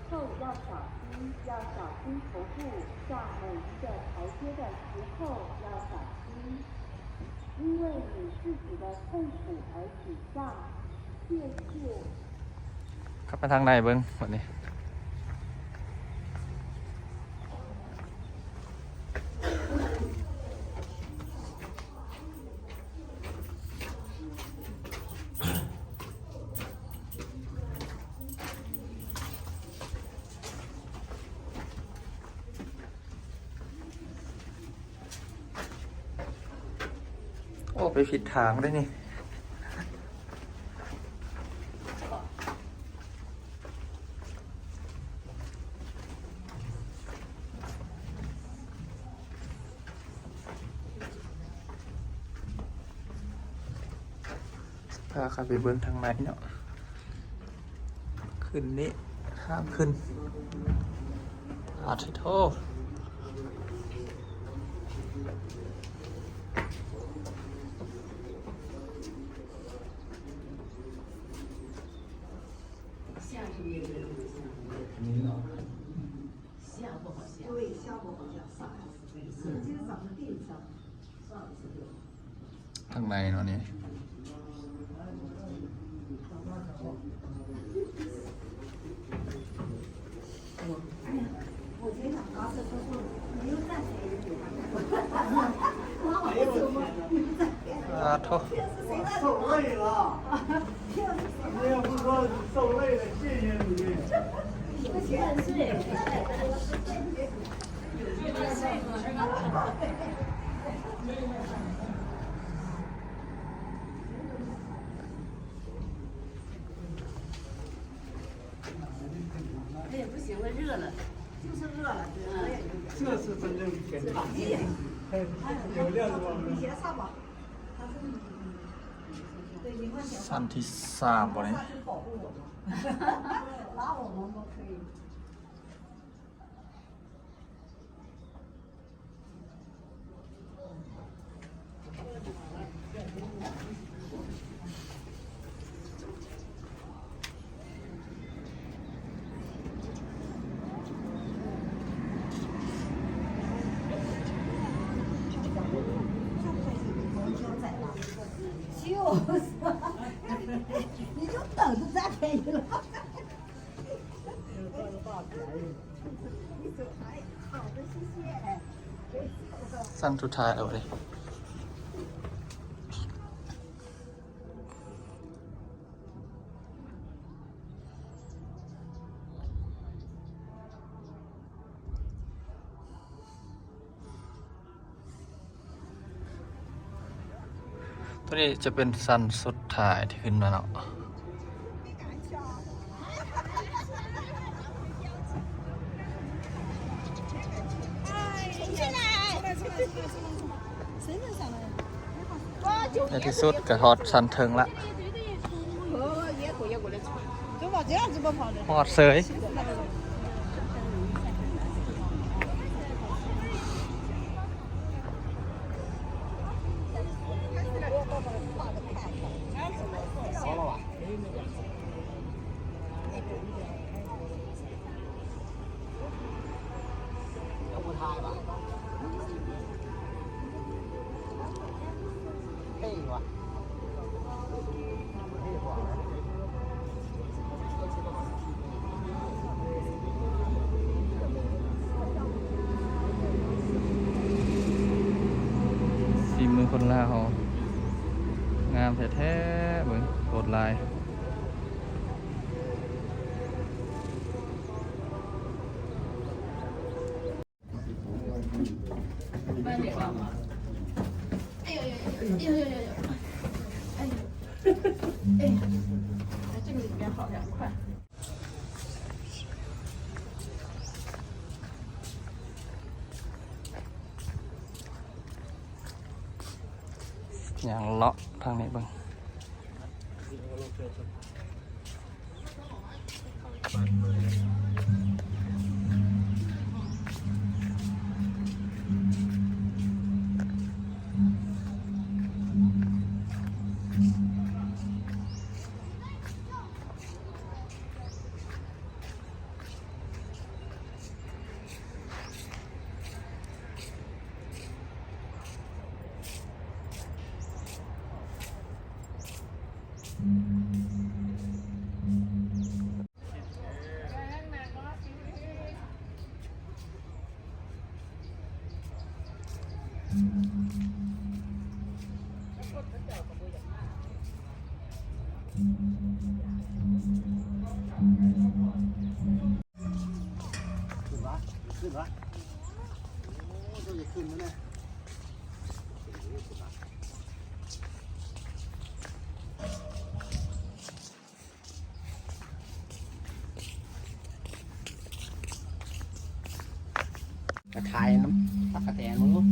时候要小心，要小心头部，在每一个台阶的时候要小心，因为你自己的痛苦而紧张，谢谢。 ເຂົ້າໄປທາງໃນເບິ່ງບັດນີ້. ໂອ້ ໄປຜິດທາງເດ້ນີ້. ພາເຂົ້າໄປເບິ່ງທາງໃນເນາະ. ຂຶ້ນນີ້ ທາງຂຶ້ນ ອາດໂທ. ທາງໃນເນາະນີ້. ອາໂທ. 哎呀，不行了，热了，就是热了，对，我也热。这是真正的天气。哎，有料子吗？你先上吧。 ຊັ້ນທີສາມບໍ່ນີ້? 就是，你就等着再便宜了。 ຊັ້ນສຸດທ້າຍແລ້ວເດ້. ຕົວນີ້ຈະເປັນຊັ້ນສຸດທ້າຍທີ່ຂຶ້ນມາເນາະ. ໃນທີ່ສຸດກໍຮອດຊັ້ນເທິງລະ. ຮອດເສີຍ. ສີມືຄົນລາວເຮົາງາມແທ້ໆ ເບິ່ງ ໂຄດຫຼາຍ. ຍ່າງເລາະທາງນີ້ເບິ່ງ. ຂຶ້ນວະ ຂຶ້ນວະ ໂອ້ ເຈົ້າຢ່າຂຶ້ນນະ ກະຖ່າຍນຳຕັກກະແຕນເບິ່ງ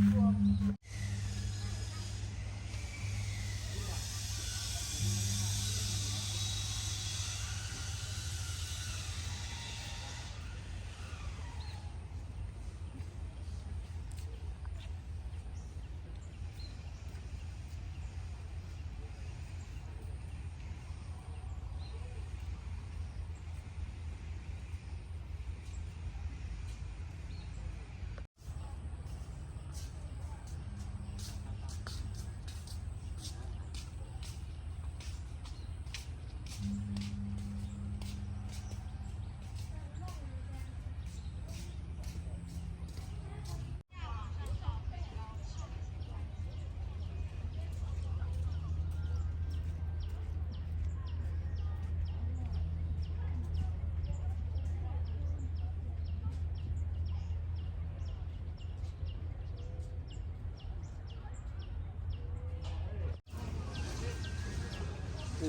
ດູ.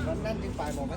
ວັນນັ້ນຈຶ່ງໄປບໍ່?